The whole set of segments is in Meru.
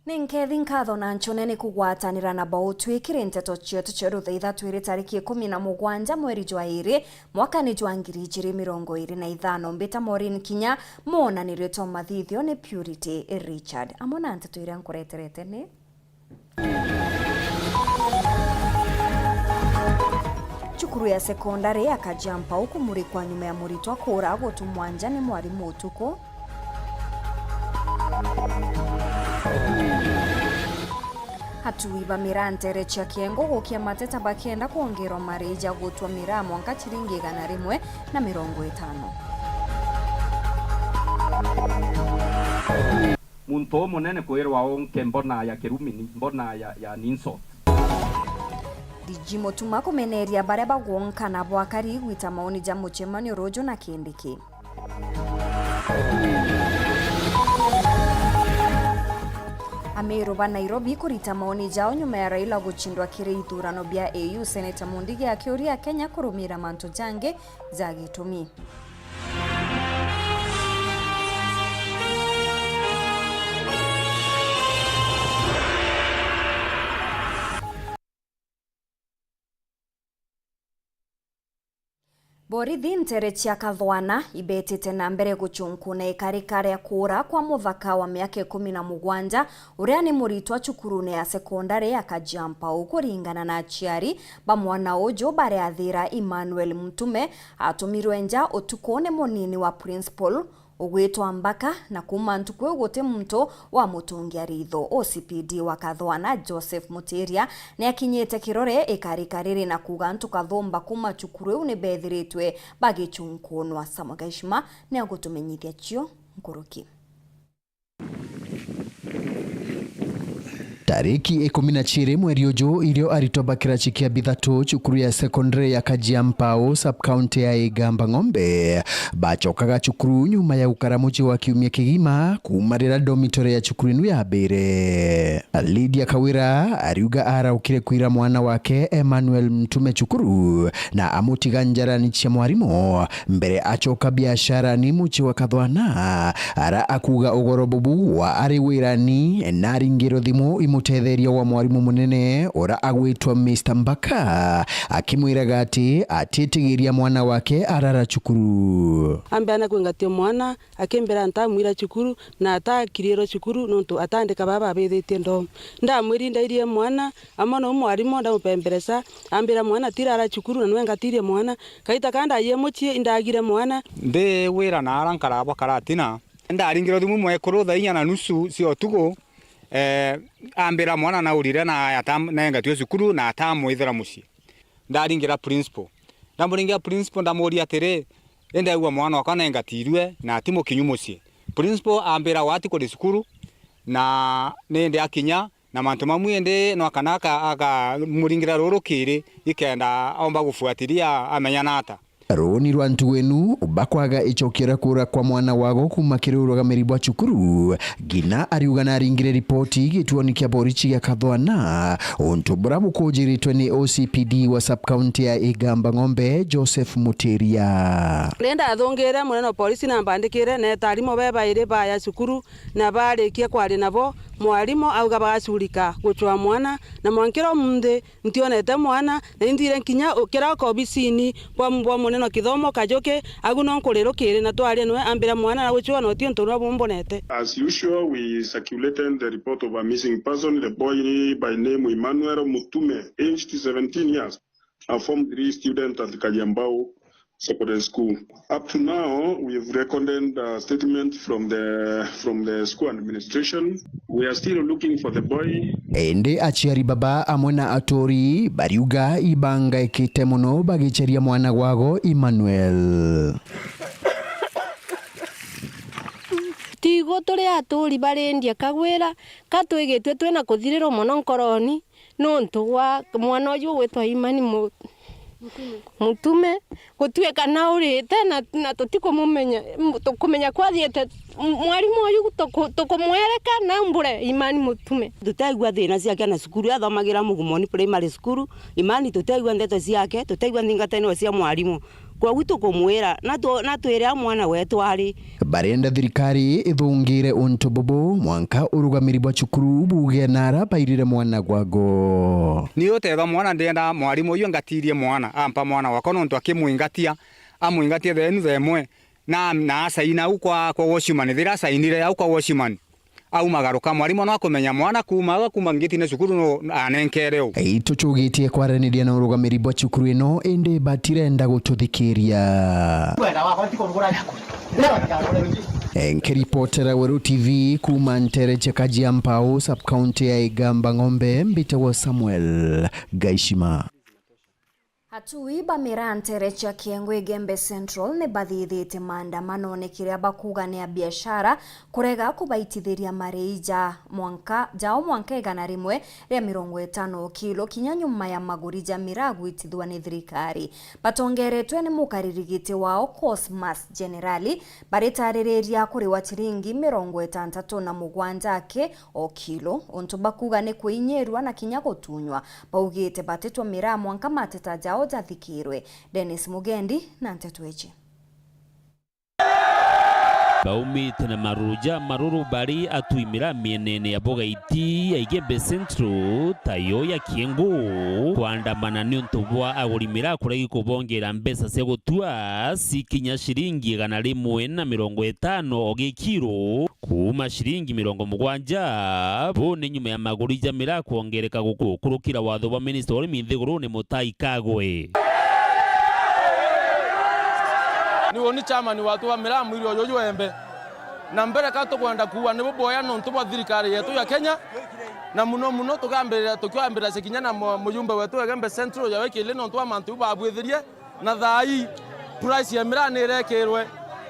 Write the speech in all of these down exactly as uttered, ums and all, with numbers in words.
Ni nkethi, nkatho na nchone ni kugwatanira na bo utwikire nteto cietu cia ruthaitha twiri tariki ikumi na mugwanja mweri jwa iri, mwakani jwa ngiri ijiri mirongo iri na ithano. Mbita Maureen Kinya, mwonanirio twa mathithio ni Purity Richard. Amwe na nteto iria nkureterete ni: Cukuru ya sekondari ya Kajiampau kumurikwa nyuma ya muritwa kuuragwa utumwa nja ni mwarimu utuku. Atui ba miraa nteere cia Kiengo gukia mateta bakienda kwongerwa marii ja gutwa miraa mwanka ciringi igana rimwe na mirongo itano. Muntu umunene kwirwa unke mbona ya kirumini, mbona ya, ya ni insult. D G Mutuma kumeneria baria bagwonkana bwakari gwita maoni ja mucemanio ruju na Kindiki. Amiru ba Nairobi kurita maoni jao nyuma ya Raila guchindwa kiri ithurano bia A U, Seneta Mundigi akiuria Akenya kurumira mantu jangi ja gitumi. Borithi nteere cia Kathwana ibetite na mbere guchunkuna ikarika ria kuura kwa muthaka wa miaka ikumi na mugwanja, uria ni muritwa cukurune ya sekondari ya Kajiampau. Kuringana na aciari ba mwana uju baria athira, Emmanuel Mutume atumirwe nja utuku ni munini wa principal ugwitwa Mbaka, na kuuma ntuku iu guti muntu wamutungia ritho. O C P D wa Kathwana, Joseph Mutiria, ni akinyite kirore ikarika riri na kuuga antu kathumba kuuma cukuru iu ni bethiritwe bagichunkunwa. Samuel Gaishima ni agutumenyithia cio nkuruki. Tariki ikumi na ciiri mweri uju, irio aritwa ba kiraci kia bithatu cukuru ya sekondari ya Kajiampau, sub-county ya Igamba Ng'ombe, bacokaga cukuru nyuma ya gukara mucii wa kiumia kigima kuuma riria dormitory ya cukuru inu yambire. Lydia Kawira ariuga araukire kwira mwana wake Emmanuel Mutume cukuru na amutiga njarani cia mwarimu mbere acoka biashara ni mucii wa Kathwana, ara akuuga ugoro bubu wa ari wirani na aringirwe thimu i mutetheria wa mwarimu munene ura agwitwa Mister Mbaka, akimwiraga ati atitigiria mwana wake arara cukuru. Ambeana kwingatia mwana, akimbira ntamwira cukuru, na atakirirwe cukuru nontu atandika baba abithitie ndoo. Ndamwiri ndairie mwana, amwe na mwarimu ndamupemberesa, ambira mwana tirara cukuru na nwe ngatirie mwana. Kaita ka ndajie mucii, indagire mwana. Ndi wira na ara nkaraga bwa Karatina, ndaringirwe thimu mwekuru thaa inya na nusu cia utuku, eh, ambira mwana naurire na ata-, naengatue cukuru na atamwithira mucii. Ndaringira principal. Ndamuringira principal, ndamuria atiri, "Indi aigua mwana wakwa naengatirue na ati mukinyu mucii?" Principal ambira we ati kuri cukuru, na nindi akinya, na mantu mamwe indi no akana aka-, akamuringira ruru kiri, ikenda aumba gufuatilia amenya na ata. Ruuni rwa ntugu inu bakwaga icokio ria kuura kwa mwana wago kuuma kiri urugamiri bwa cukuru, ngina ariuga naringire ripoti gituoni kia borichi gia Kathwana, untu buria bukujiritwe ni O C P D wa sub-county ya Igamba Ng'ombe, Joseph Mutiria. Riria ndathungire munene wa polisi na ambandikire, neeta arimu be bairi baya cukuru, na barikia kwaria nabo, mwarimu auga bagacurika gucwaa mwana, na mwankira umunthi ntionete mwana, na inthire nkinya u-, kiraka obisini bwa, bwa munene wa kithomo Kajuki, agu no nkurirukiri na twaria nwe, ambira mwana na gucua na uti untu nwa bumbonete. As usual, we circulated the report of a missing person, the boy by name Emmanuel Mutume, aged seventeen years, a form three student at Kaliambau Secondary School. Up to now, we have recorded a statement from the, from the school administration. We are still looking for the boy. Indi aciari baba amwe na aturi bariuga ibangaikite mono bagiceria mwana gwago Emmanuel. Tigo turi aturi barindia kagwira, ka twigitue twina kuthirirwa mono nkoroni. Nontu bwa mwana uju ugwitwa Imani Mu-, Mutume, gutuika na urite na, na tutikumumenya, m-, tukumenya kwathiite m-, mwarimu uju tuku-, tukumwereka na mbure Imani Mutume. Tutaigua thina ciake na cukuru, athomagira Mugumoni Primary School. Imani tutaigua ndeto ciake, tutaigua nthingataniro cia mwarimu. Kwogu tukumwira, na tu-, na twire a mwana wetu ari. Barenda thirikari ithungire untu bubu, mwanka urugamiri bwa cukuru buge nara bairire mwana gwago. Ni utega mwana, ndienda mwarimu uyu ngatirie mwana, ampa mwana wakwa nontu akimwingatia, amwingatia thenu themwe, na, na asaina au kwa, kwa watchman, thira asainire au kwa watchman. Aumagaruka, mwarimu no akumenya mwana kuuma aga kuuma ngitine cukuru no anenkere u. Itucugitie kwaraniria na urugamiri bwa cukuru ino, indi batirenda gututhikiria. Nkiripotera Weru T V kuuma ntere cia Kajiampau, sub-county ya Igamba Ng'ombe, mbitagwa Samuel Gaishima. Atui ba miraa ntere cia Kiengwa Igembe Central ni bathithitie maandamanone kiria bakuuga ni a biashara kurega kubaitithiria marii ja mwanka, jao mwanka igana rimwe ria mirongo itano o kilo kinya nyuma ya maguri ja miraa gwitithua ni thirikari. Batongeretwe ni mukariri giti wao Cosmas Generali, baritaririria kuriwa ciringi mirongo itantatu na mugwanja aki o kilo, untu bakuuga ni kuinyirua na kinya gutunywa. Baugite batitwa miraa mwanka mateta jao jathikirwe. Dennis Mugendi na nteto iji. Baumite na maruru ja maruru bari atui miraa mienene ya Bogaiti ya Igembe Central, tayo ya Kiengu, kwandamana niuntu bwa aguri miraa kuregi kubongera mbeca cia gutua cikinya ciringi igana rimwe na mirongo itano o gikiro, kuuma ciringi mirongo mugwanja. Buu ni nyuma ya maguri ja miraa kwongereka guku-, gukurukira watho bwa minista wa urimi nthigurune Mutahi Kagwe. Ni uni chairman watu wa miraa mwiri uyu jwembe. Na mbere ka tukwenda kuuga ni buboya nontu bwa thirikari yetu ya Kenya, na muno muno tukambirira, tukiambirira kinya na mu-, mujumbe wetu wa Igembe Central ya wikili nontu wa mantu babwithirie. Na thaa ii, price ya miraa ni irekirwe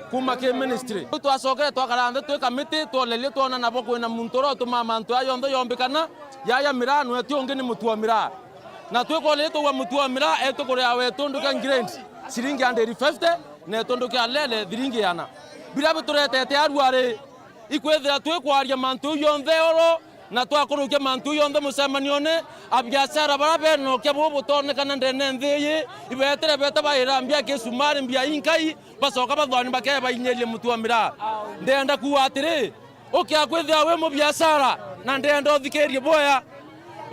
kuuma ki ministry. Twacokere twakara nthi twi kamiti, tworerie twona nabo kwina muntu uria utumaa mantu aya jonthe jombikana, yaya miraa nweti ungi ni mutu wa miraa. Na twikworerie twaua mutu wa miraa, etu kuria wetundu kia grade ciringi hundred fifty, na etundu kia lele thiringi igana. Biria bituretete aruari, ikwithira twikwaria mantu jau jonthe oro, na twakurukia mantu jau jonthe mucemanione, abiashara baria benokia bubu butonekana ndene nthi iji, ibetere beta baira mbia kisumari, mbia inkai, bacoka bathwani bakee bainyirie mutu wa miraa. Ndenda kuuga atiri, ukia kwithira wi mubiashara, na ndenda uthikirie bwea.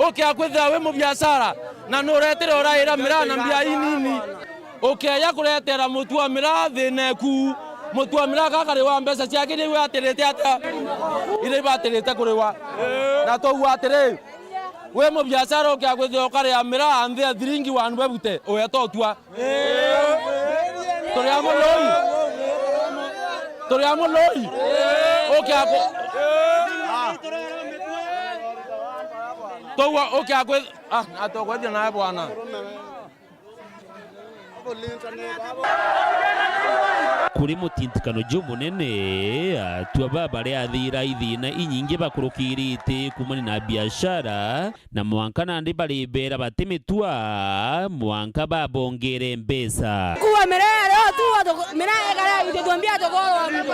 Ukia kwithira wi mubiashara, na nuretire uraira miraa na mbia inini. Ukeeja kuretera mutu wa miraa thina eku. Mutu wa miraa gakari wa mbeca ciake iria igwatirite atia? Iria ibatirite kuriwa. Na twauga atiri, wi mubiashara ukia kwithira ukaria miraa nthi ya thiringi one bebute, ueta utua. Turi amwe noi. Turi amwe noi. Ukia ku-, ah. Twauga ukia kwi-, ah, atokwethia nawe bwana. Kuri mutintikano jumunene, atua baba bariathira ithina inyingi bakurukirite kuumania na biashara, na mwanka nandi baribera batimitua, mwanka babongere mbeca. Kuwa miraa leo tu, miraa ekara ititwambia tukorwa mtu.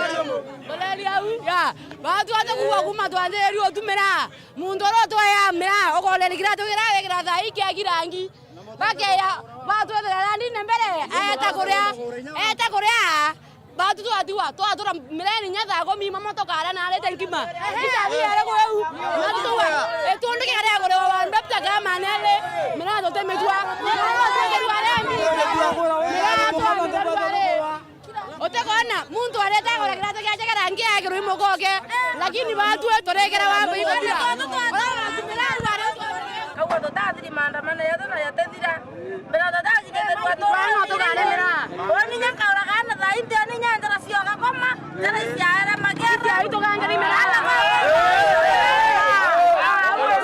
Ya, batu ate kuwa kuma twanjiririe utumira. Muntu uria utwea miraa, ukoreri kiratu kiria wikira thaa ii kiagi rangi. Bakeya, batwethera landine mbere, aeta kuria, aeta kuria, batu twatigwa, twatura mireni nya thaa kumi imwe tukaria na arite nkima. Itabi yari kuu, na tutuga, itundu kiaria kuriwa one bebute kama nene, miraa tutimitua, miraa tutimitua rendi, miraa tutimitua. Utikona muntu arete agura kiratu giake kiria rangi ekirwa imugoke, lakini batue turikira wambe igutira. Koguo tutathiri maandamano yetu na yatethira. Mbere tutagitethirwa tu. Bwana tukaremera. Uni nya nkaura kana thaa inti ni nya njara cio gakoma, njara iciaere magera. Iciai tugangeri mera.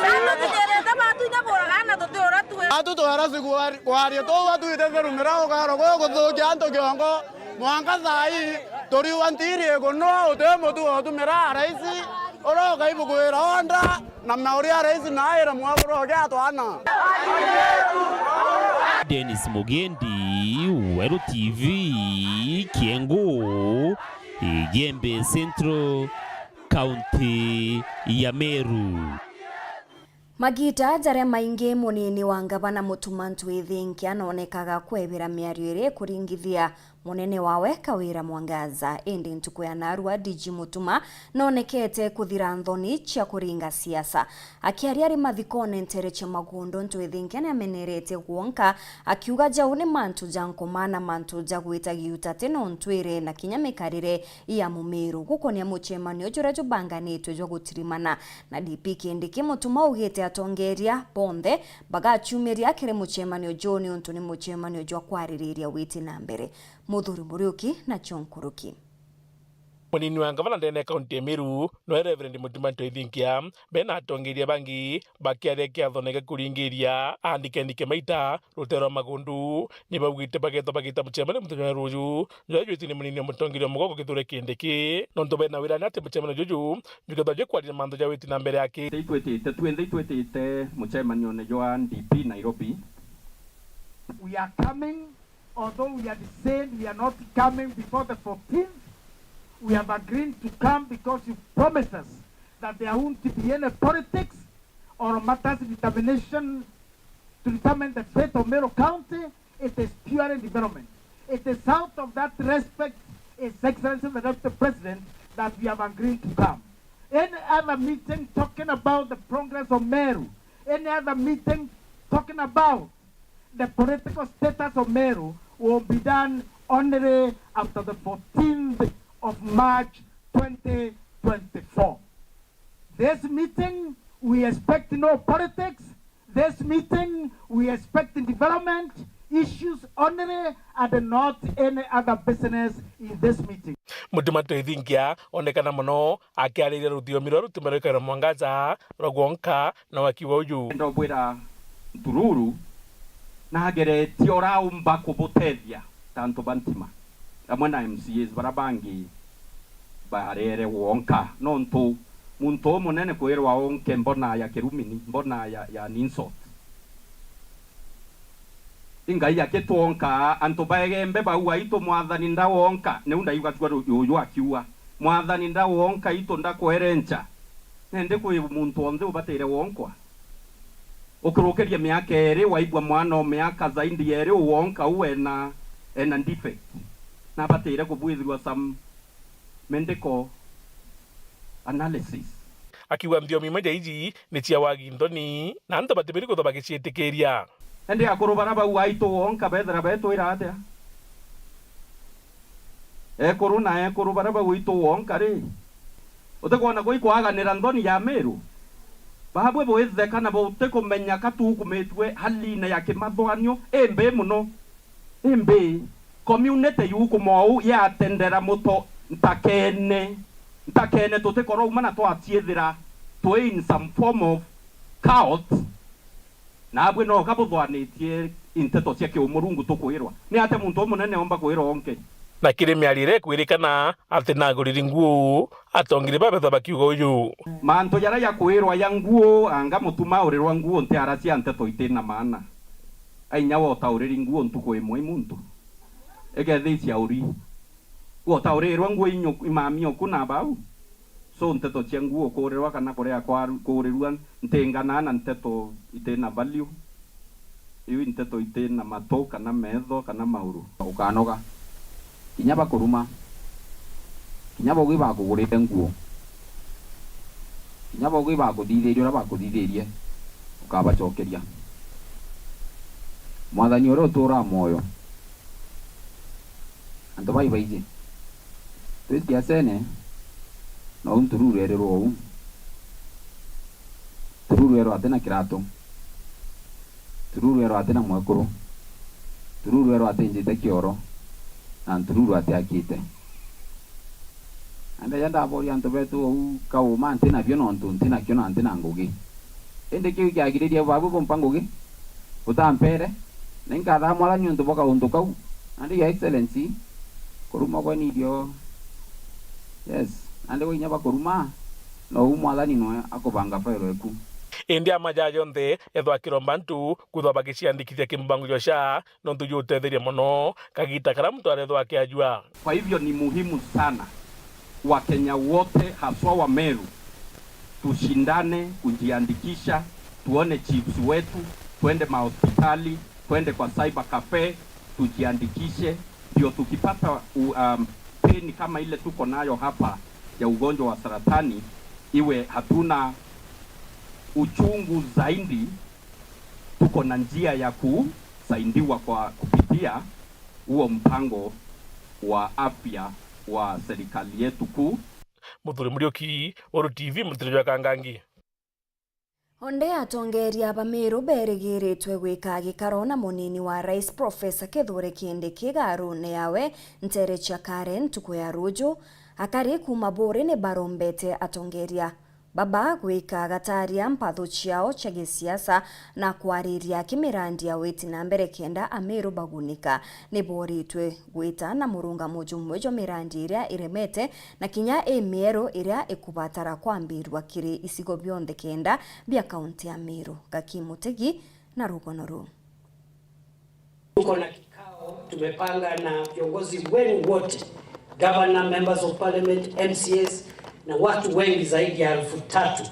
Sana tujerete batu nya kura kana tutiura tue. Atu twara cigwari. Kwaria tuu atwite theru miraa ukarogwa guthukia antu kiongo. Mwanka thaa ii, turiua ntiri igunwa uti mutu wa utumira raisi, uroka ibugwira onda, na mauria raisi naira mwaburo gia twana. Dennis Mugendi, Weru T V, Kiengu, Igembe Central, County ya Meru. Magiita jaria maingi munini wa ngavana Mutuma M'Ethingia anoonekaga kwebera miario iria ikuringithia munene wawe Kawira Mwangaza, indi ntuku ya narua D G Mutuma noonekete kuthira nthoni cia kuringa siasa. Akiaria ari mathikone nteere cia Magundu, M'Ethingia ni ameneretie Gwonka, akiuga jau ni mantu ja nkoma na mantu ja gwita giutati na untwire na kinya mikarire ya Mumiru. Gukonia mucemanio juria jubanganitwe jwa gutirimana na D P Kindiki, Mutuma augite atongeria bonthe bagacumiria kiri mucemanio juu niuntu ni mucemanio jwa kwaririria witi na mbere. Muthuri Muriuki nacio nkuruki. Munini wa ngavana ndene ya kaunti ya Meru, noe Reverend Mutuma M'Ethingia, be na atongeria bangi bakiaria kiathone gia kuringiria aandiki aandiki maita rutere rwa Magundu, ni baugite bageetwa bagita mucemanio muthenya wa ruuju, juria jwiti ni munini wa mutongeria wa mugongo Kithure Kindiki, nontu bena wirane ati mucemanio juju jukethwa jukwaria mantu ja witi na mbere aki. Itwitite, twinthe itwitite mucemanione jwa D P Nairobi. We are coming, although we had said we are not coming before the fourteenth, we have agreed to come because you promised us that there won't be any politics or matters determination to determine the fate of Meru County. It is purely development. It is out of that respect, His Excellency the Deputy President, that we have agreed to come. Any other meeting talking about the progress of Meru, any other meeting talking about the political status of Meru will be done only after the fourteenth of March twenty twenty-four. This meeting, we expect no politics. This meeting, we expect development issues only and not any other business in this meeting. Mutuma M'Ethingia onekana mono akiariria ruthiomi rwa rutumirwa Kawira Mwangaza rwa Gwonka, na wakiuga uju. Ndobwira Ntururu, nageretie uraumba kubutethia ta antu ba Ntima, amwe na M C As bara bangi bareere Gwonka, nontu muntu umunene kwirwa onke mbona ya kirumini, mbona ya, ya insult. Ingai akitwonka, antu ba Igembe bau aitu, Mwathani ndawonka, niu ndaigatua ru-, yuyu akiuga, Mwathani ndawonka itu ndakwerenca, nandi kwi muntu onthe ubatire wonkwa. Ukurukirie miaka iri, waigua mwana o miaka zaidi ya iri uwonka u ena, ena defect, na abatire kubwithirwa some medical analysis. Akiuga nthiomi imwe ja iji ni cia wagi nthoni, na antu batibiri kwithwa bagiciitikiria. Indi akuru bara bau aitu wonka bethira betwira atia? Ekuru na ekuru bara bau aitu wonka ri, utikwona kwi kwaganira nthoni ya Miru? Babwe bwitheka na butikumenya ka tukumitue halina ya kimathwanio imbi mono. Imbi, community yukumou yatendera muto ntakene, ntakene tutikorouma na twaciithira twi in some form of cult, nabwe no ka buthwanitie inteto cia kiumurungu tukwirwa. Ni atia muntu umunene omba kwirwa onke? Na kiri miario iria ikwirikana ati naguriri nguo, atongiri babethwa bakiuga uju. Mantu jaria jakwirwa ja nguo, anga Mutuma aurirwa nguo ntiara cia nteto iti na maana. Ainya wotauriri nguo ntuku imwe i muntu. Ikethithia uri. Wotaurirwa nguo inyu-, imami oku na bau. So nteto cia nguo kuurirwa kana kuria kwaru-, kuurirua ntinganaa na nteto iti na value. Iu i nteto iti na matu kana metho kana mauru. Ukanoga. Kinya bakuruma. Kinya baugi bakugurite nguo. Kinya baugi bakuthithirie uria bakuthithirie, ukabacokeria. Mwathani uria uturaa mwoyo. Antu bai baiji. Twi siasene, nou Ntururu erirwe uu. Ntururu erwa atina kiratu. Ntururu erwa atina mwekuru. Ntururu erwa atinjite kioro. Na Ntururu atiakite. Na ndeja ndaboria antu betu uu kauma ntinabio nontu ntinakio na ntina ngugi. Indi kiu kiagiririe babu bumpa ngugi, butampere, na inkathaa Mwathani niuntu bwa kauntu kau. Nandi, Your Excellency, kuruma gwe ni irio. Yes, nandi gwe inya bakuruma, nou Mwathani noe akubanga fairo eku. Indi ama jaa jonthe, ethwa akiromba antu kwithwa bagiciandikithia kimubango jwa SHA, nontu jutetheria mono kagita karia muntu arethwa akiajua. Kwa hivyo ni muhimu sana Wakenya wote, haswa wa Meru, tushindane kujiandikisha tuone chiefs wetu, twende mahospitali, twende kwa cyber cafe, tujiandikishe, ndio tukipata u-, um, pain kama ile tuko nayo hapa ya ugonjwa wa saratani, iwe hatuna uchungu zaidi, tuko na njia ya kusaidiwa kwa kupitia huo mpango wa afya wa serikali yetu kuu. Muthuri Muriuki, Weru T V, Mutiri jwa Kangangi. Onde atongeria ba Meru berigiritwe gwika gikaro na munini wa rais Professor Kithure Kindiki garune yawe ntere cia Karen ntuku ya ruju. Akari kuma Buuri ni barombete atongeria baba gwika gataria mpatho ciao cia gisiasa na kwariria kimirandi ya witi na mbere kenda Ameru bagunika. Ni boritwe gwita na murungamo jumwe jwa mirandi iria iremete na kinya i mieru iria ikubatara kwambirua kiri icigo bionthe kenda bia kaunti ya Meru. Gaki Mutegi na rugono ruu. Tuko na kikao tumepanga na viongozi wenu wote, governor, members of parliament, M C As, na watu wengi zaidi ya elfu tatu.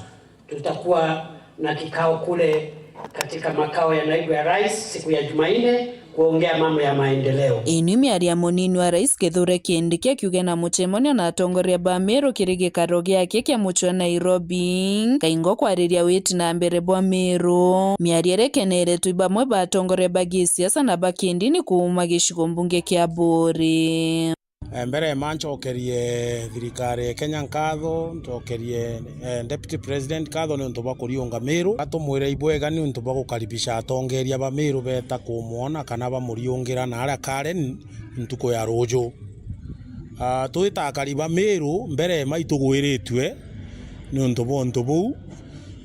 Tutakuwa na kikao kule katika makao ya naibu ya rais siku ya Jumanne kuongea mambo ya maendeleo. Ii ni miario ya munini wa rais Kithure Kindiki akiuga na mucemanio na atongoria ba Meru kiri gikaro giake kia mucii wa Nairobi, kaingo kwariria witi na mbere bwa Meru. Miario iria ikeneretwe i bamwe ba atongoria ba gisiasa na ba kindini kuuma gicigo mbunge kia Buuri. Eh, mbere ma ncokerie thirikari ya Kenya nkatho, ncokerie, eh, Deputy President nkatho niuntu bwa kuriunga Meru. Atumwire ibwega niuntu bwa gukaribisha atongeria ba Meru beta kumwona kana bamuriungira na aria Karen ntuku ya ruju. Ah, twita akari ba Meru, mbere ma itugwiritue niuntu bwa untu buu,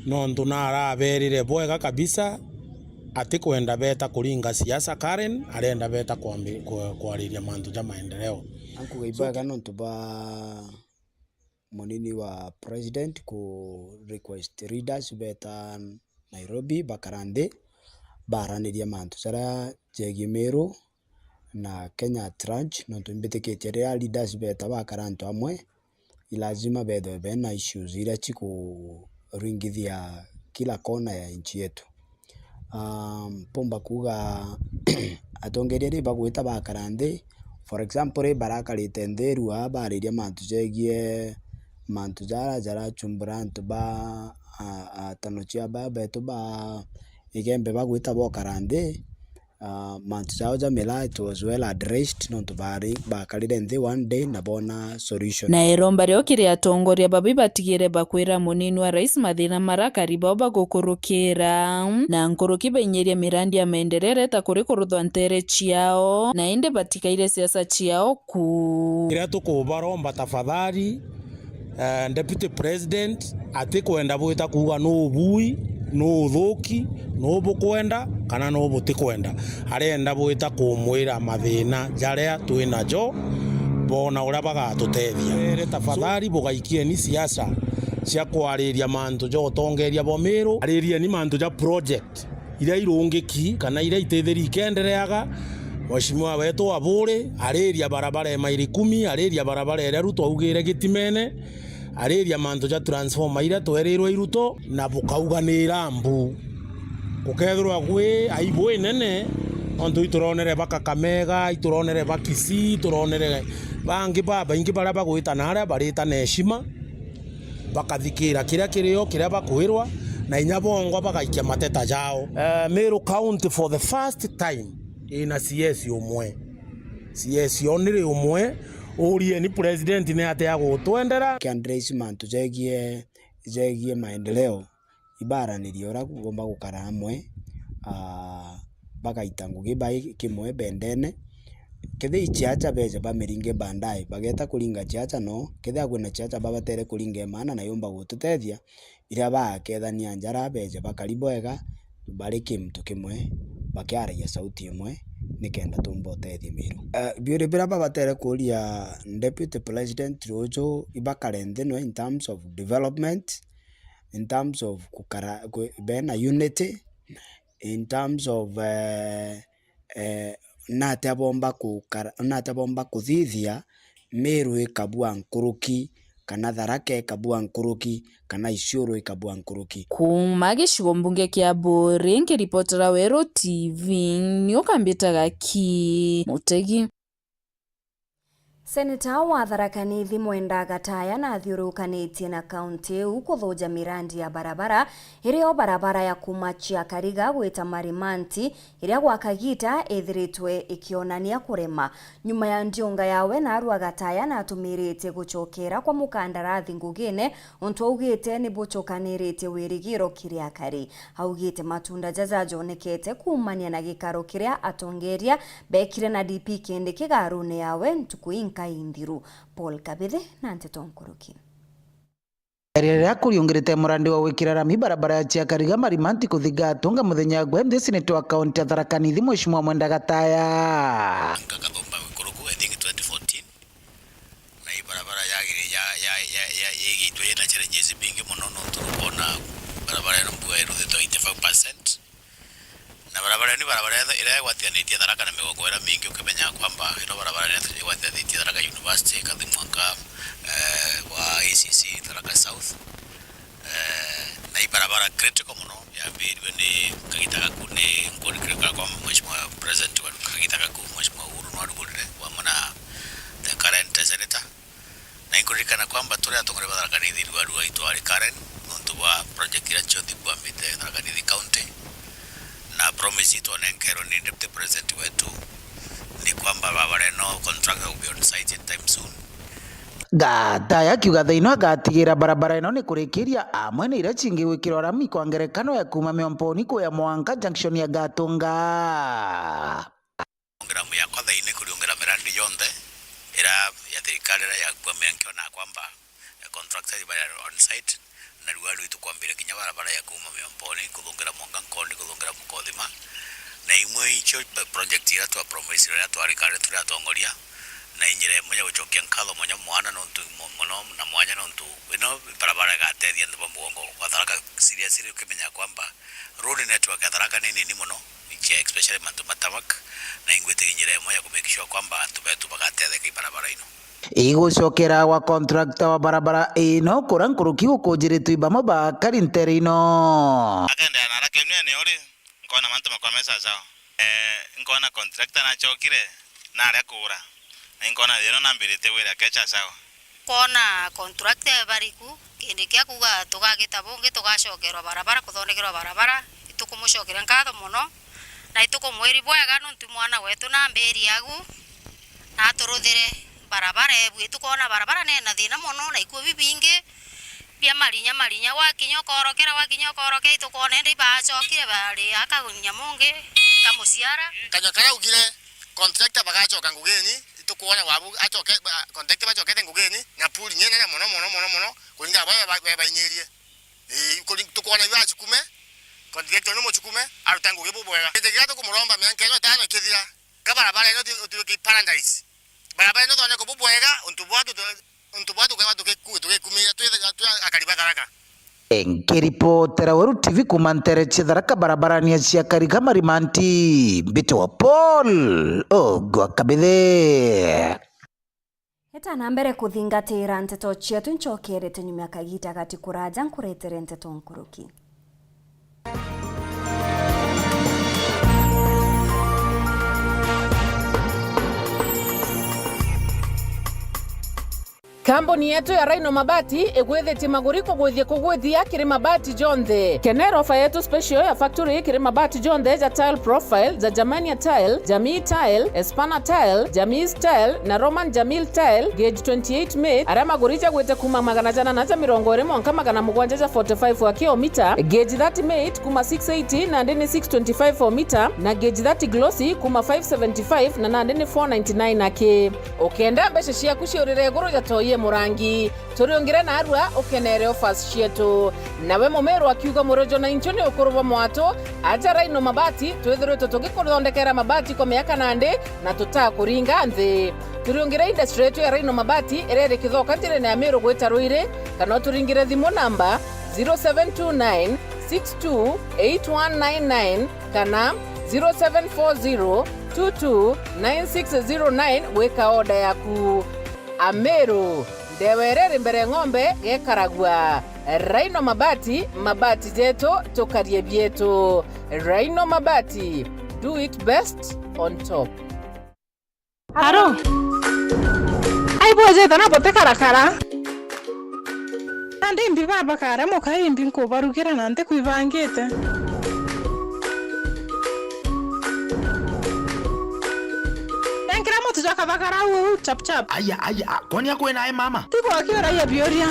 nontu naraberire bwega kabisa, atikwenda beta kuringa siasa Karen, arenda beta kwambi-, kwa-, kwariria mantu ja maendeleo. Ankuga ibwega nontu bwa munini wa president ku request leaders beta Nairobi bakara nthi, baranirie mantu jaria jegie Meru na Kenya at large, nontu imbitikitie riria leaders beta bakara antu amwe, i lazima bethwe bena issues iria cikuringithia kila kona ya nchi yetu. Ah, mpumba kuuga atongeria ri bagwita bakara nthi, for example, ri barakarite nthi rua bariria mantu jegie mantu jara jarachumbura antu ba, a, atano cia ba betu ba Igembe bagwita bokara nthi, ah, mantu jao ja miraa it was well addressed, nontu bari bakarire nthi one day na bona solution. Na iromba rio kiri atongoria babi batigire bakwira munini wa rais mathina maria akari bao bagukurukira, na nkuruki bainyirie mirandi ya maendeleo ireta kuri kuruthwa ntere ciao, na indi batikaire siasa ciao ku. Kiria tukubaromba tafadhali, eh, Deputy President atikwenda bwita kuuga nuu bui, nuu uthuki, nuu bukwenda, kana nuu butikwenda. Arenda bwita kumwira mathina jaria twi najo, boona uria bagatutethia. Ere tafadhali, bugaikieni siasa cia kwariria mantu ja utongeria bwa Miru, aririeni mantu ja project iria irungiki kana iria itithiri ikendereaga. Mheshimiwa wetu wa Buuri ariria barabara ya maili kumi, ariria barabara iria Ruto augire Gitimene, ariria mantu ja transformer iria twerirwe i Ruto, na bukauga ni irambu. Gukethirwa gwi aibu inene, nontu ituronere ba Kakamega, ituronere ba Kisii, ituronere bangi babaingi baria bagwita na aria barita na heshima, bakathikira kiria kirio kiria bakwirwa, na inya bongwa bagaikia mateta jao. Eh, Meru County for the first time ina C S umwe. C S only umwe. Urieni president ni atia gutwendera? Kiandresi mantu jegie, jegie maendeleo. Ibaranirie uria bumba gukara amwe, aa, bagaita ngugi bai kimwe bendene. Kethira i ciaca beja bamiringe baadaye, bageta kuringa ciaca no, kethira kwina ciaca babatere kuringa imaana na yumba gututethia, iria baakethania njara beja bakari bwega, bari kintu kimwe, bakiaragia sauti imwe, nikenda tumba utethia Miru. Eh, biuri biria babatere kuuria Deputy President ruju, ibakare nthi no in terms of development, in terms of gukara, kwi-, bena unity, in terms of, eh, eh, natia bomba gukara, natia bomba kuthithia Miru ikabua nkuruki, kana Tharaka ikabua nkuruki, kana Isiolo ikabua nkuruki. Kuuma gicigo mbunge kia Buuri, nkiripotera Weru T V, ni ukambitaga ki Mutegi. Seneta wa Tharaka Nithi Mwenda Gataya nathiurukanitie na kaunti iu kuthuja mirandi ya barabara, irio barabara ya kuuma Chiakariga gwita Marimanti, iria gwa kagiita ithiritwe ikionania kurema. Nyuma ya ndiunga yawe, narua Gataya natumiritie gucokera kwa mukandarathi ngugine, untu augite ni bucukaniritie wirigiro kiri akari. Augite matunda jaja jonekete kuumania na gikaro kiria atongeria beekire na D P Kindiki kigarune yawe ntuku inkai nthiru. Paul Kabithi na nteto nkuruki. Riria kuriungirite murandi wa gwikira rami barabara ya Chiakariga Marimanti kuthiga Gatunga muthenya gwe nthi, seneta wa kaunti ya Tharaka Nithi Mheshimiwa Mwenda Gataya. Nka Kathumba Wikuruku, I think twenty fourteen. Na i barabara yagiri-, ya, ya, ya, ya, yigitwe yina challenges bingi mono, nontu rukwona barabara ino mbua iruthitwe eighty-five percent. Na barabara ino ni barabara iria, iria igwatithanitie Tharaka na migongo iria mingi, ukimenya kwamba ino barabara iria igwatithanitie Tharaka University, ikathi mwanka, eh, wa A C C Tharaka South. Eh, na i barabara critical mono, yambirwe ni kagita gaku ni nkurikirika kwa Mheshimiwa President wa kagita gaku, Mheshimiwa Uhuru nwarugurire, wamwe na the current senator. Na inkuririkana kwamba turi atongoria ba Tharaka Nithi, rua rua itwari Karen, nontu bwa project iria cionthe ikwambite Tharaka Nithi County, na promise itwonenkerwe ni Deputy President wetu ni kwamba barabara ino contractor will be on site in time soon. Gataya akiuga thaa ino agatigira barabara ino ni kurikiria amwe na iria cingi gwikirwa rami kwa ngerekano ya kuuma Miomponi kuya mwanka junction ya Gatunga. Ngiramu yakwa thaini kuriungira mirandi yonthe ira ya thirikari ira yakua mianke ona kwamba, eh, contractors bari on site, na riu ari tukwambire kinya barabara ya kuuma Miomponi kuthungira mwanka Nkondi kuthungira Mukothima, na imwe icio project ira twa promise ira twarikari turi atongoria, na injira imwe ya gucokia nkatho mwanya mwana nontu mo-, mono na mwanya nontu ino barabara igatethia antu ba mugongo wa Tharaka seriously, ukimenya kwamba road network ya Tharaka ni nini mono, icia especially mantu ma tarmac, na ingwitiria njira imwe ya ku make sure kwamba antu betu bagatetheka i barabara ino. Igucokera gwa contractor wa barabara ino, kuria nkuruki gukunjiritwe i bamwe bakari ntere ino. Akendea na Tharaka ino ni uri, nkona mantu makwa me sawa sawa. Eh, nkona contractor nachokire, naria kuura, na inkona thina nambirite wira kecha sawa. Kwona contractor e bariku, kindi kia kuuga tugagita bungi, tugacokerwa barabara, kuthondekerwa barabara, itukumucokeria nkatho mono, na itukumwiri bwega nontu mwana wetu na mbiri agu, na aturuthire barabara ebu. Itukwona barabara ni na thina mono, na ikuo bibingi bia marinya, marinya, wakinya ukorokera, wakinya ukorokera, itukwona indi ibacokire bari aka nyamungi kamuciara. Kanyua karia augire, contractor bagacoka ngugini, itukwona wabu acoke, ba-, contractor bacokete ngugini, na pool ni nene mono, mono, mono, mono, kuringana na baria ba-, ba-, bainyirie. Ii, kuri-, tukwona ibu acukume, contractor ni mucukume, aruta ngugi bubwega. Giti kiria tukumuromba mianka ino itano ikithira, ka barabara ino ti-, utuike paradise. Barabara ino thoneke bubwega, untu bwa tu-, Untu bwa tukeba tugiku-, tugikumira twi, twi akari ba Tharaka. Nkiripotera Weru T V kuuma ntere cia Tharaka barabarani ya Chiakariga Marimanti, mbitwa Paul Ogwa Kabithe. Eta na mbere kuthingatira nteto cietu, ncokerete nyuma ya kagita gati kuraja nkuretere nteto nkuruki. Kambuni yetu ya Rhino Mabati igwithitie maguri kugwithia kugwithia kiri mabati jonthe. Kenera ofa yetu special ya factory kiri mabati jonthe ja tile profile, ja Germania tile, Jamii tile, Espana tile, Jamii tile, na Roman Jamil tile, gauge twenty-eight mate, aria maguri jagwite kuuma magana jana na ja mirongo iri mwanka magana mugwanja ja forty-five wa kilomita, gauge thirty mate kuuma six eighty nandi ni six twenty-five o mita, na gauge thirty glossy kuuma five seventy-five na nandi ni four ninety-nine aki. Ukenda mbeca ciaku ciurire iguru ja toi e murangi, turiungire narua ukenere offers cietu. Nawe mumiru akiuga, murojo na inchu ni ukuru bwa mwatu, aja Rhino Mabati, twithirwitwe tugikuthondekera mabati kwa miaka nandi na tutakuringa nthi. Turiungire industry yetu ya Rhino Mabati iria iri Kithoka njirene ya Miru gwita Ruiri, kana uturingire thimu namba zero seven two nine six two eight one nine nine kana zero seven four zero two two nine six zero nine gwika order yaku. Ameru, Ndewa iria iri mbere ng'ombe gekaragua. Rhino Mabati, mabati jetu, tukarie bietu. Rhino Mabati, do it best on top. Aro? Ai bwejete na butikarakara. Nandi imbi baba kare muka imbi nkubarugira na ntikwibangite. Nenkira mutu jwa kathagara uu chap chap. Aya, aya, kwani akwena e mama? Tigwa akiuragia biuria.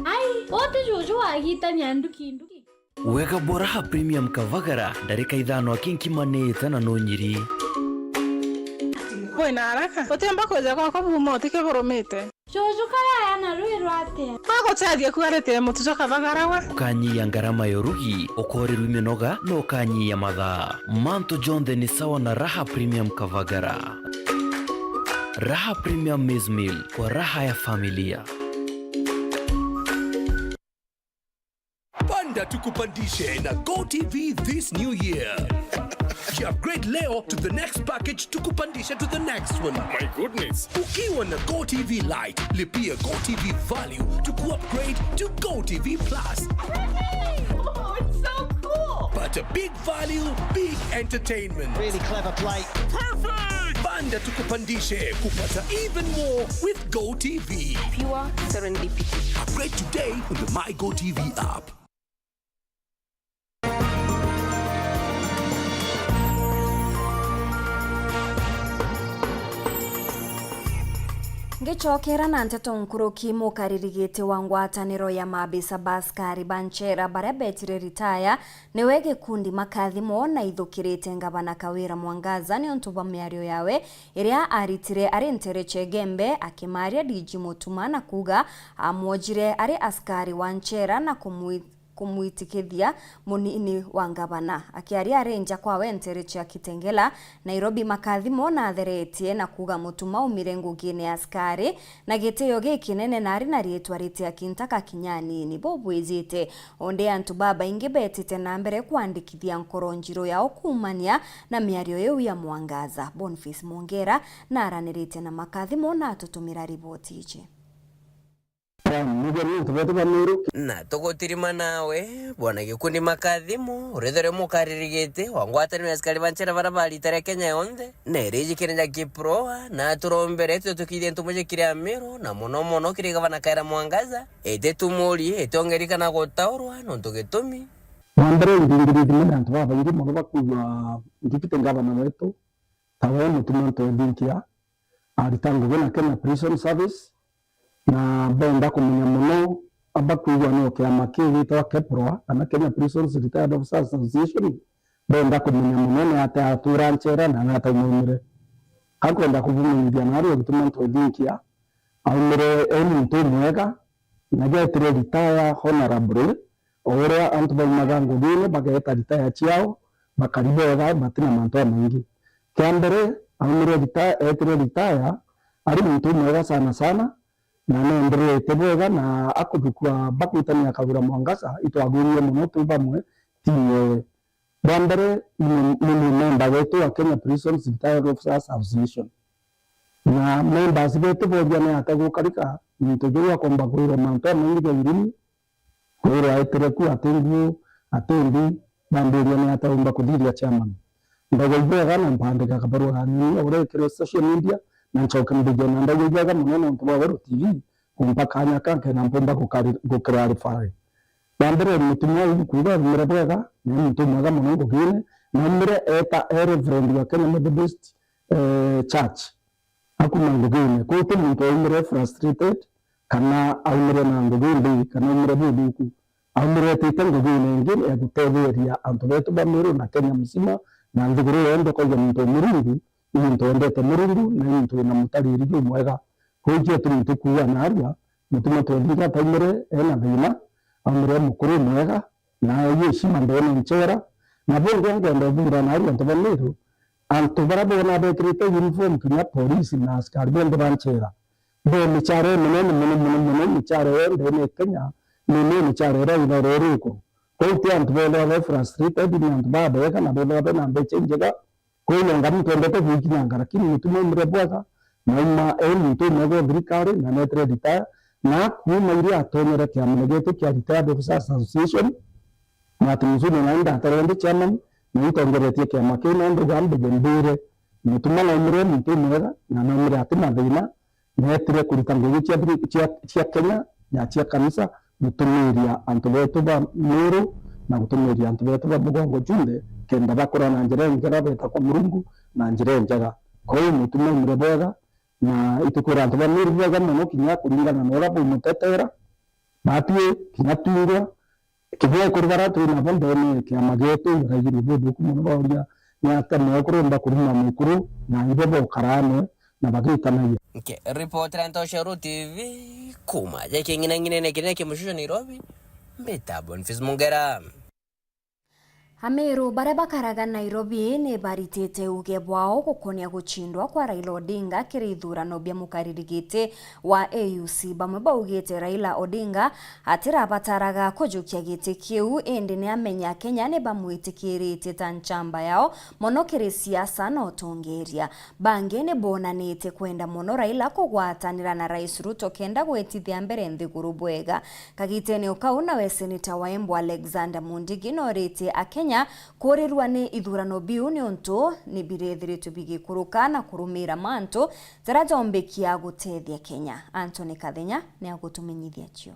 Ai, uti juju wagitania nduki nduki. Wega bwa Raha Premium Kavagara, ndarika ithano aki nkimanite na nunyiri. Kwina haraka. Utiumba kuja gwakwa buma utike burumite. Juju kayaya na rwi rwatia? Agutethia kuaritire mutu jwa kavagara we. Ukanyia ngarama ya urugi, ukorirwi minoga, na ukanyia mathaa. Mantu jonthe ni sawa na Raha Premium Kavagara. Raha Premium Maize Meal, kwa raha ya familia. Panda tukupandishe na Go T V this new year. Ji upgrade leo to the next package, tukupandishe to the next one. My goodness. Ukiwa na Go T V Lite, lipia Go T V Value to ku upgrade to Go T V Plus. Oh, it's so cool. Pata big value, big entertainment. Really clever play. Perfect! Panda tukupandishe kupata even more with Go T V. Pure serendipity. Upgrade today on the My Go T V app. Ngicokera na nteto nkuruki, mukaririgiti wa ngwataniro ya mabisa ba askari ba nchera baria betire ritaya niwe gikundi Makathimo na ithukirite ngavana Kawira Mwangaza niuntu bwa miario yawe iria aritire ari ntere cia Igembe, akimaria D G Mutuma na kuuga amwojire ari askari wa nchera na kumwi-, kumwitikithia munini wa ngavana. Akiaria ari nja kwawe ntere cia Kitengela, Nairobi, Makathimo natheretie na kuuga Mutuma aumire ngugine ya askari na gitio gikinene na ari na riitwa riti akinta kakinya anini. Bubwijite, undi antu babaingi betite na mbere kwandikithia nkoro njiru yao kuumania na miario iu ya Mwangaza. Boniface Mwongera naranirite na Makathimo na atutumira riboti iji. Mutheri nontu betu ba Meru. Na tugutirima nawe, bwana gikundi Makathimo, urithire mukaririgite wa ngwataniro ya askari ba nchera baria ba rita ria Kenya yonthe, na iriji kiri ja Kiproa, na turombere tutukithie ntumo jikiri Amiru, na mono mono kiri gavana Kawira Mwangaza, iti tumuri, iti ongeri kana gutaurwa, nontu gitumi. Wa mbere, ndingirithima ni antu babaingi mono bakwigua deputy gavana wetu, tawe Mutuma Ntwethinkia, arita ngugi na Kenya Prison Service, na benda kumenya mono, abakwigua no kiama kiu gitwa KEPROA, kana Kenya Prisons Retired Officers Association, benda kumenya mono ni atia atura nchera na ni atia aumire. Akwenda kubumenyithia na aria Mutuma Ntwethinkia aumire e muntu umwega, na getire retire honorably, o uria antu baumaga ngugine bageeta retire ciao, bakari bwega, batina mantu jamaingi. Kia mbere, aumire retire, eetire retire ari muntu umwega sana sana, na neendereete bwega, na akuthukua bakwitania Kawira Mwangaza, itwagwirire mono twi bamwe timu yewe. Bwa mbere, ni, ni, ni memba wetu wa Kenya Prisons Retired Officers Association. Na members betu boria ni ata gukarika muntu juu akomba kwirwa mantu jamaingi ja irimu, kwirwa aitire ku ati nguu, ati mbi, bambiria ni ata umba kuthiria chairman. Ndauga ibwega na mpandika kabarua ga nyoni uria ikirwe social media, na ncoke mbije na ndauga ibwega mono nontu bwa Weru T V kumpa kanya ka nkenda mpumba gukari-, guclarify. Bwa mbere, mutumia uu nkuuga aumire bwega, ni muntu mwega mono ngugine, na aumire eta e reverend wa Kenya Methodist, eh, Church. Akuma ngugine. Kwou ti muntu aumire frustrated, kana aumire na ngugi mbi, kana aumire buthuku. Aumire etite ngugine ingi ya gutetheria antu betu ba Meru na Kenya mzima, na nthiguru yonthe kwauga muntu wa Murungu, ni muntu wendete Murungu, na ni muntu wina mutariri jumwega. Kwou ikio tumi tukuuga naarua, Mutuma Ntwethinkia ataumire ena thina, aumire e mukuru mwega, na aiyeshima ndeene nchera. Na bungi ngenda uthura naarua antu ba Meru, antu baria boona bekirite uniform kinya polisi na askari bonthe ba nchera, be michara iminene mono, mono, mono, michara iyo ndeene ya Kenya, ni, ni michara iria ithagirwa iri iguru. Kwou ti antu bethagirwa be frustrated, ni antu babega na bethagirwa bena mbecha injega. Kwou nonga muntu endete gwikinyanga, lakini Mutuma aumire bwega, Nauma e muntu umwe gwa thirikari na netire retire, na kuuma iria atonyere kiamane gietu kia Retired Officers Association, Martin Mzungu na ndatarende chairman, na intongeretie kiama kiu, na ndauga mbige mbire, Mutuma naumire muntu umwega, na naumire ati na thina, neetire kurita ngugi cia thiri-, cia, cia Kenya na cia kanisa, gutumiiria antu betu ba Meru na gutumiiria antu betu ba mugongo junthe, kenda bakura na njira injega, beeta kwa Murungu na njira injega. Kwou Mutuma aumire bwega, na itukwira antu ba Meru bwega mono, kinya kuringana na uria baumutetera, batwi kinya twingwa, kinya ekuru baria twi nabo ndeene ya kiama gietu, iraigirwe buthuku mono, bauria ni atia mwe kurumba kuruma mikuru na ibo bokara amwe na bagitanagia. Nkiripotera Ntoshero T V kuuma ja king'inang'inene kinene kia Mushusha Nairobi, mbita Boniface Mungera. Ameru baria bakaraga Nairobi ni baritite uuge bwao gukonia gucindwa kwa Raila Odinga kiri ithurano bia mukariri giti wa A U C. Bamwe baugite Raila Odinga atirabataraga kujukia giti kiu, indi ni amenya Akenya ni bamwitikiritie ta nchamba yao mono kiri siasa na utongeria. Bangi ni bonanitie kwenda mono Raila kugwatanira na Rais Ruto kenda gwitithia mbere nthiguru bwega. Kagitene o kau nawe seneta wa Embu Alexander Mundigi noritie Akenya kuurirua ni ithurano biu niuntu ni birethiritwe bigikuruka na kurumira mantu jaria jombikia gutethia Kenya. Anthony Kathenya ni agutumenyithia cio.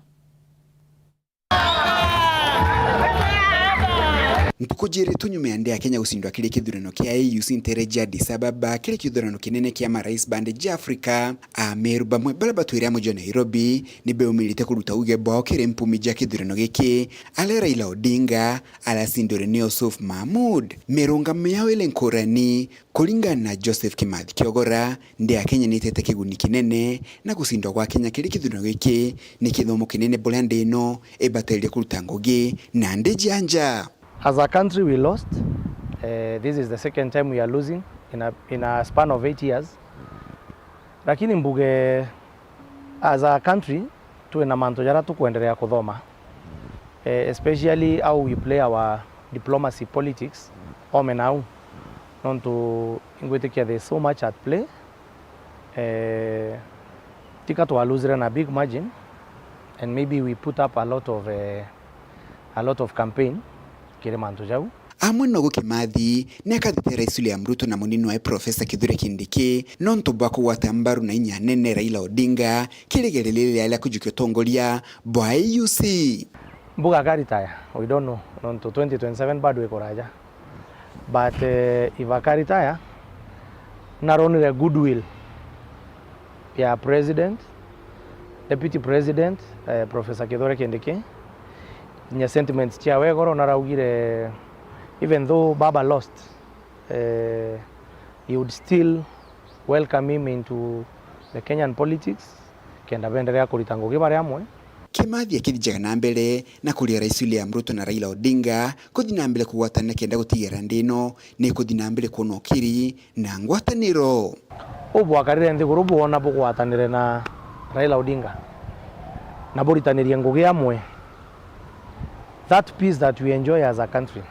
Ntuku jiiri tu nyuma ya nthi ya Kenya gucindwa kiri kithurano kia A U C nteere ja Addis Ababa, kiri kithurano kinene kia marais bandi ja Africa, Ameru bamwe baria batwire amwe jwa Nairobi ni beumirite kuruta uuge bwao kiri mpumi ja kithurano giki, aria Raila Odinga aracindire ni Yusuf Mahmud. Mirungamo yao iri nkurani. Kuringana na Joseph Kimathi Kiogora, nthi ya Kenya ni itete kiguni kinene, na gucindwa gwa Kenya kiri kithurano giki ni kithomo kinene buria nthi ino ibateire kuruta ngugi na nthi ja nja. As a country, we lost. Eh, this is the second time we are losing in a, in a span of eight years. Lakini mbuge, as a country, twina mantu jaria tukwenderea kuthoma, eh, especially how we play our diplomacy politics, ome nau, nontu ingwitikia there's so much at play. Eh, tika twa losire na big margin, and maybe we put up a lot of, eh, a lot of campaign kiri mantu jau. Amwe nogu Kimathi ni akathitira Rais William Ruto na munini wae Professor Kithure Kindiki nontu bwa kugwata mbaru na inya nene Raila Odinga kiri igeria riria ria kujukia utongoria bwa A U C. Mbuga akaritaya, we don't know, nontu twenty twenty-seven bado iko raja. But, eh, if akaritaya, naronire goodwill ya president, deputy president, eh, Professor Kithure Kindiki, kinya sentiments ciawe igoro naraugire, even though baba lost, eh, he would still welcome him into the Kenyan politics, kenda benderea kurita ngugi bari amwe. Kimathi akithijaga na mbere na kuria Rais William Ruto na Raila Odinga kuthi na mbere kugwatanira kenda gutigira nthi ino ni kuthi na mbere kwona ukiri na ngwataniro. Uu bwakarire nthiguru bwona bugwatanire na Raila Odinga na buritanirie ngugi amwe. That peace that we enjoy as a country,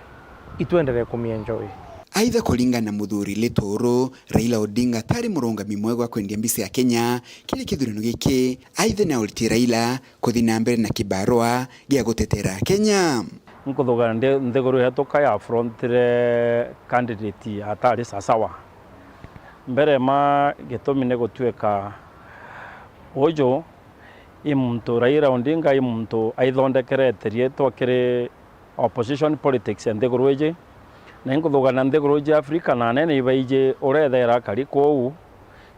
itwenderee kumi enjoy. Aitha kuringana na muthuri Lituru, Raila Odinga atari murungami mwega wa kwendia mbica ya Kenya kiri kithurano giki, aitha ni auritie Raila kuthi na mbere na kibarua gia gutetera Kenya. Nkuthuga ndi-, nthiguru yetu ka ya frontire candidate atari sasawa. Mbere ma gitumi ni gutuika uju i muntu, Raila Odinga i muntu aithondekerete riitwa kiri opposition politics ya nthiguru iji, na inkuthuga na nthiguru iji Africa na anene ibaiji uria ethaira akari kuu,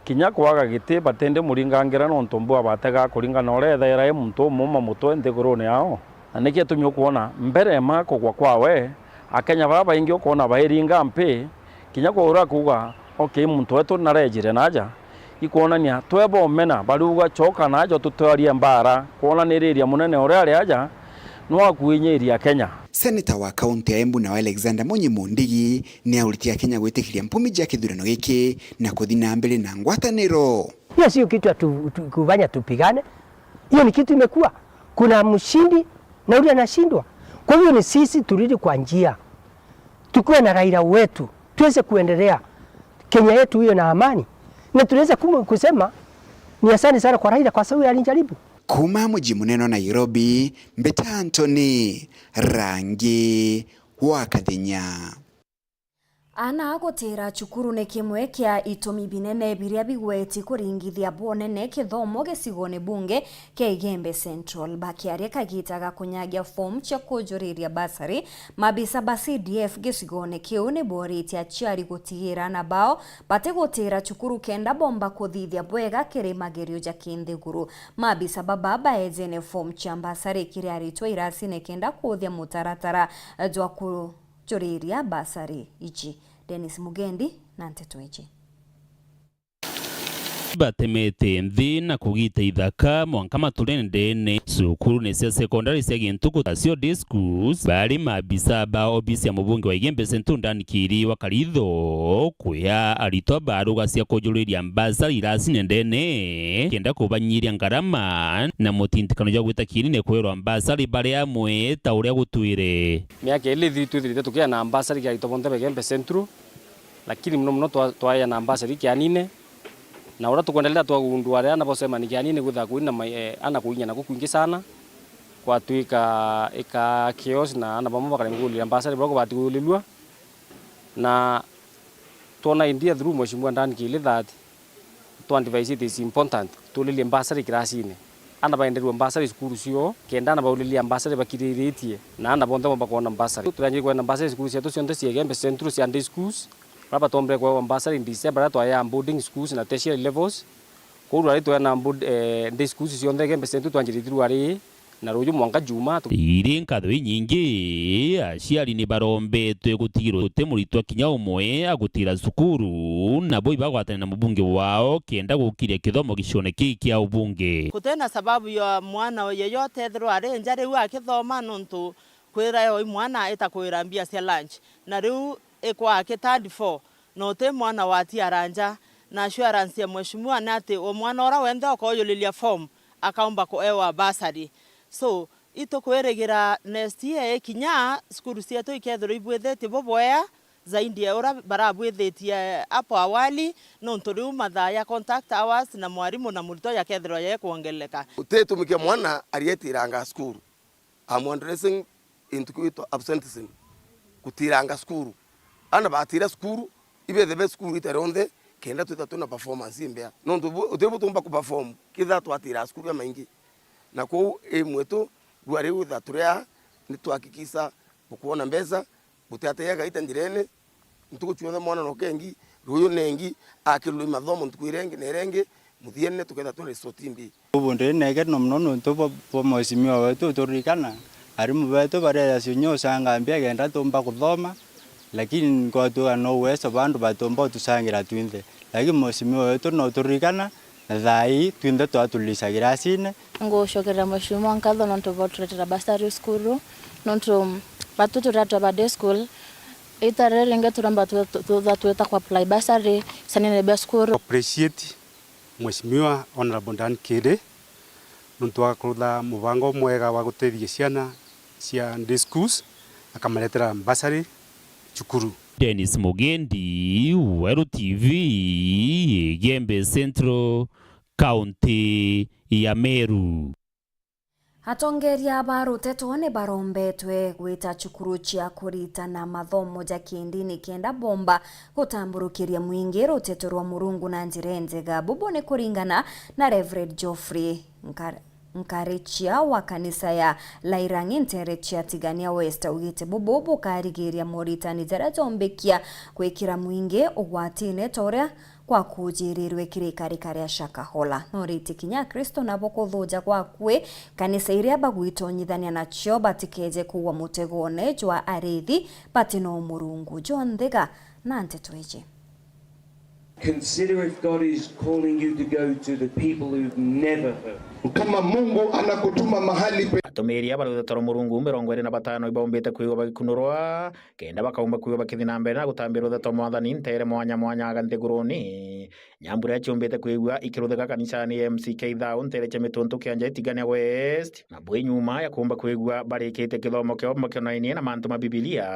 kinya kwaga giti batindi muringangira nontu mbua batega kuringana uria ethaira i muntu umuma mutwe nthigurune yao. Na niki gitumi ukwona mbere ma kugwa kwawe, Akenya baba baingi ukwona bairinga mpi, kinya kwa uria akuuga, "Okay, muntu wetu narejire naja," ikwonania twe bomena bariuga, "Coka najo tutwarie mbaara," kwonaniriria munene uria ari aja nwakuinyiria Kenya. Seneta wa kaunti ya Embu nawe Alexander Munyi Mundigi ni auritie Akenya gwitikiria mpumi ja kithurano giki na kuthi na mbere na ngwataniro. Hiyo sio kitu ya tu, tu, kufanya tupigane. Hiyo ni kitu imekuwa. Kuna mshindi na ule anashindwa. Kwa hivyo ni sisi turudi kwa njia. Tukuwe na Raila wetu. Tuweze kuendelea. Kenya yetu iwe na amani. Na tunaweza kuma kusema ni asante sana kwa Raila kwa sababu alijaribu. Kuma muji munene wa Nairobi, mbita Anthony Rangi wa Kathinya. Ana gutira cukuru ni kimwe kia itumi binene biria bigweti kuringithia bwonene kithomo gicigone bunge kia Igembe Central. Bakiaria kagita ga kunyagia fomu cia kujuriria basari, mabisa ba C D F gicigone kiu ni boritie aciari gutigira ana bao batigutira cukuru kenda bomba kuthithia bwega kiri magerio ja kinthiguru. Mabisa baba baejene fomu cia basari kiri aritwa irasine kenda kuthia mutaratara jwa ku Njuriria basari ici. Dennis Mugendi na nteto iji. Batemete nthi na kugita ithaka mwanka mature ndene cukurune cia sekondari cia Gintuku tacio day schools, bari mabisa ba obisi ya mubunge wa Igembe Central Dan Kiri wa Karitho, kwia aritwa baruga cia kujuriria mbasari iracine ndene kenda kubanyiria ngarama na mutintikano jwa gwita kirine kwerwa mbasari bari amwe ta uria gutwire. Miaka ili ithiru twithirite tukiana mbasari kia aritwa bonthe ba Igembe Central, lakini muno muno twa-, twaeana mbasari kianine, na uria tukwendelea twagundua aria ana bocemani kianine gwithaga kuri na mai-, eh, ana kuinya naku kwingi sana, kwatwika ika chaos na ana bamwe bakaremwa kuuliria mbasari buria kubati kuulilua, na twona idea through Mheshimiwa Dan Kili that twa advise it is important tulilie mbasari kirasine. Ana baenderua mbasari cukuru cio, kenda ana baulilia mbasari bakiriritie, na ana bonthe bomba kwona mbasari. Turanjiri kwenda mbasari cukuru cietu cionthe cia Igembe Central cia day schools, baria batombire kwewa mbasari in December, baria twaya boarding schools na tertiary levels. Kou rwari twena board-, eh, day schools cionthe Igembe Central twanjiritie rwari na ruju mwanka Juma. Iri nkatho inyingi, aciari ni barombetwe gutigirwa guti muritwa kinya umwe agutira cukuru, nabo ibagwatane na mubunge wao kenda gukiria kithomo gicione kii kia ubunge. Gutena sababu ya mwana yeyote ethirwa ari nja riu akithoma, nontu kwira yo mwana itakwira mbia cia lunch, na riu ikwa akitandi four, na uti mwana wa tiara nja, na assurance ya mheshimiwa ni ati o mwana ura wenthe ukoyuliria form akaumba kuewa bursary. So, itukwirigira next year ikinya, cukuru cietu ikethirwa ibwithitie bubwea zaidi ya ura barabwithitie hapo awali, nontu riu mathaa ya contact hours na mwarimu na muritwa yakethirwa yekwongereka. Utitumikia mwana arietiranga cukuru. I'm addressing into kwitwa absenteeism, gutiranga cukuru. Ana batira cukuru, ibethe be cukuru ita rionthe, kenda twitha twina performance imbea. Nontu bu-, uti bu tumba ku perform, kitha twatira cukuru ya maingi. Na kou i mwetu, rua riu itha turia, ni twakikisa bukwona mbeca, butiateaga ita njirene, ntuku cionthe mwana no kengi, ruyu nengi, akirwe mathomo ntuku irengi na irengi, muthiene tuketha twina result imbi. Ubu ndi nege no muno nontu bwa, bwa mheshimiwa wetu uturirikana, arimu betu baria yacio nyo usanga mbia kenda tumba kuthoma, lakini nkotwika no uweso bandu batumba utusangira twinthe. Lakini mheshimiwa wetu no uturirikana, na thaa ii twinthe twatulica giracine. Ngucokeria mheshimiwa nkatho nontu bwa uturetera bursary cukuru, nontu batu turi atwa ba day school, ita riri ringi turomba tu-, tu-, tutha twita ku apply bursary, sanene bia cukuru. Appreciate Mheshimiwa Honorable Dan Kiri, nontu wa kurutha mubango mwega wa gutethia ciana cia day schools, akamaretera bursary cukuru. Dennis Mugendi, Weru T V, Igembe Central, County ya Meru. Atongeria ba ruteto ni barombetwe gwita cukuru cia kuritana mathomo ja kindini kenda bomba gutamburukiria mwingi ruteto rwa Murungu na njira injega. Bubu ni kuringana na Reverend Geoffrey Nkar-, Nkarichia wa kanisa ya Lairang'i ntere cia Tigania West. Augite bubu bukarigiria moritani jaria jombikia gwikira mwingi ugwatine ta uria kwa kujirirwe kirikarika ria Shakahola. Noritie kinya Akristo nabo kuthuja gwa akui kanisa iria bagwitonyithania nacio batikeje kugwa mutegone jwa arithi bati no Murungu. John Thiga na nteto iji. Consider if God is calling you to go to the people who've never heard. Kama Mungu anakutuma mahali pe- Atumiri aba ruteto rwa Murungu mirongo iri na batano ibaumbite kwigua bagikunurwa kenda bakaumba kwigua bakithi na mbere na gutambia ruteto mwathani ntere mwanya mwanya aga nthiguruni. Nyambura iria ciumbite kwigua ikiruthika kanisani ya M C K Thau ntere cia Mituntu kianja Itigania West, na bwi nyuma ya kuumba kwigua barikitie kithomo kiao makionainie na mantu ma Bibilia.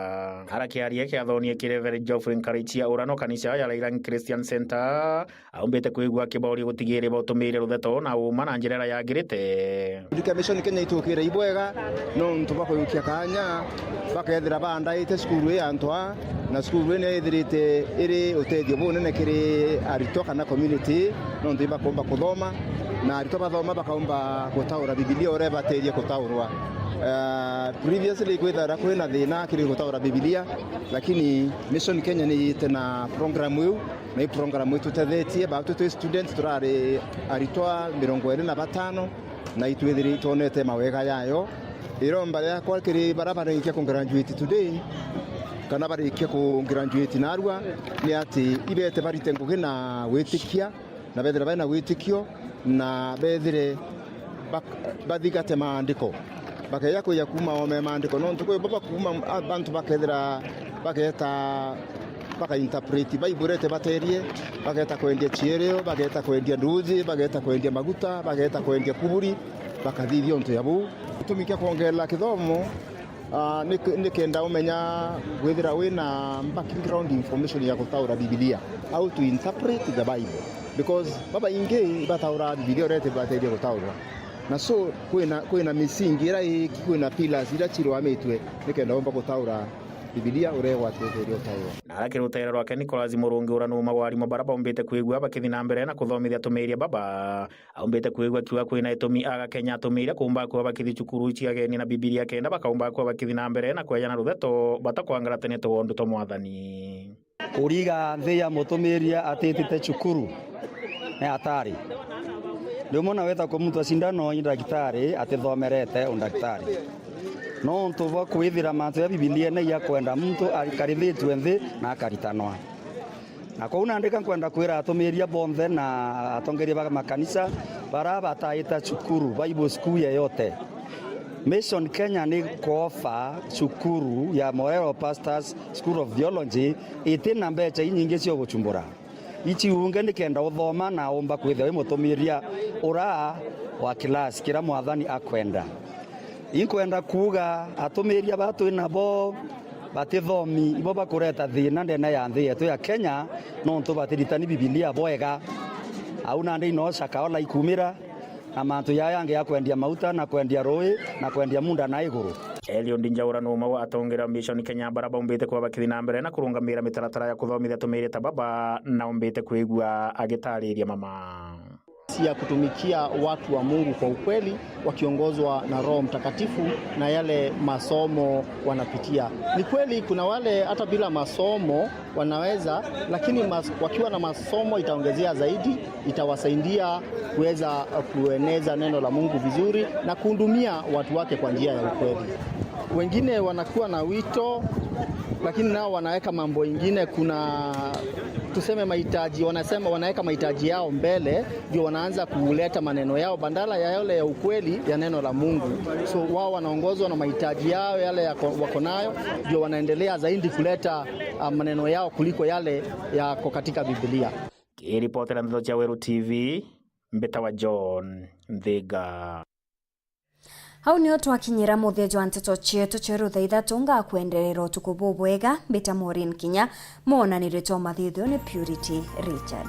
Arakiaria kiathoni ki Reverend Geoffrey Nkarichia, uria no kanisa ya Lailang Christian Center, aumbite kwigua kibauria gutigiiria bautumiire rutheto na uuma na njira iria yagirite. Thirikari Mission Kenya itukire ibwega nontu bwa kuyukia kanya bakethira baandaite cukuru ii ya antu aa, na cukuru ii niyo ithirite iri utethio bunene kiri aritwa kana community, nontu ibakumba kuthoma, na aritwa bathoma bakaumba gutaura Bibilia uria ibatirie gutaurwa. Eh, previously kwithaira kwina thina kiri gutaura Bibilia, lakini Mission Kenya ni yite na program iu, na i program itutethetie. Baatwi twi students turari aritwa mirongo iri na batano, na itwithiri twonete mawega yayo. Iromba riakwa kiri baria barikia ku graduate today, kana barikia ku graduate narua, ni ati ibete barite ngugi na gwitikia, na bethire bari na witikio, na bethire bak-, bathigate maandiko. Bakeja kwija kuuma oome maandiko, nontu kwi baba kuuma a-, bantu bakethira bageta, bakainterpret Bible ete baterie, bageta kwendia chierio, bageta kwendia nduuji, bageta kwendia maguta, bageta kwendia kuburi, bakathithia untu ya buu. Gitumi kia kwongerera kithomo, ah, ni, ni kenda umenya withira wina background information ya gutaura Bibilia, how to interpret the Bible, because babaingi ibataura Bibilia uria itibateithia gutaurwa. Na so, kwina, kwina misingi iria iiki, kwina pillars iria cirugamitue nikenda umba gutaura Bibilia uria igwatiritie utaurwa. Na aria kirutairo rwake Nicholas Murungi, uria ni umwe wa arimu baria baumbite kwigua bakithi na mbere na kuthomithia atumiiria baba, aumbite kwigua akiuga kwina itumi aga Kenya atumiiria kuumba kuba bakithi cukuru cia ageni na Bibilia kenda bakaumba kuba bakithi na mbere na kwejana rutheto batakwangaratania tugondu twa Mwathani. Kuriga nthi ya mutumiiria atitite cukuru ni hatari. Rimwe na weta kumutwa cindano i ndagitari atithomerete undaktari. Nontu bwa kwithira mantu ja Bibiliene iakwenda muntu arikarithitie nthi na akaritanwa. Na kwou nandika nkwenda kwira atumiiria bonthe na atongeria ba makanisa bara bataita cukuru, Bible school yeyote. Mission Kenya ni kwofa cukuru ya Morero Pastors School of Theology iti na mbecha inyingi cia guchumbura. Ici unge nikenda uthoma na umba kwithirwa wi mutumiiria ura wa class kira Mwathani akwenda. Inkwenda kuuga atumiiria ba twi nabo batithomi, ibo bakureta thina ndene ya nthi yetu ya Kenya, nontu batiritani Bibilia bwega. Au nandi ino cakaola ikumira, na mantu jaa jangi ja kwendia mauta, na kwendia ruui, na kwendia munda na iguru. Eliud Njaura ni umwe wa atongeria ba Mission Kenya bara baumbite kuba bakithi na mbere na kurungamira mitaratara ya kuthomithia atumiiria ta baba, na umbite kwigua agitariria mama. Ya kutumikia watu wa Mungu kwa ukweli, wakiongozwa na Roho Mtakatifu na yale masomo wanapitia. Ni kweli kuna wale hata bila masomo wanaweza, lakini mas-, wakiwa na masomo itaongezea zaidi, itawasaidia kuweza kueneza neno la Mungu vizuri na kuhudumia watu wake kwa njia ya ukweli. Wengine wanakuwa na wito, lakini nao wanaweka mambo ingine. Kuna, tuseme, mahitaji, wanasema, wanaweka mahitaji yao mbele, ndio wanaanza kuleta maneno yao badala ya yale ya ukweli ya neno la Mungu. So, wao wanaongozwa na mahitaji yao yale yako, wako nayo, ndio wanaendelea zaidi kuleta, ah, maneno yao kuliko yale yako katika Biblia. Kiripotera ndeto cia Weru T V, mbitawa John Nthiga. Au nio twakinyira muthia jwa nteto cietu cia rutha ithatu. Ngakwenderera utuku bubwega. Mbita Maureen Kinya, mwonaniri jwa mathithio ni Purity Richard.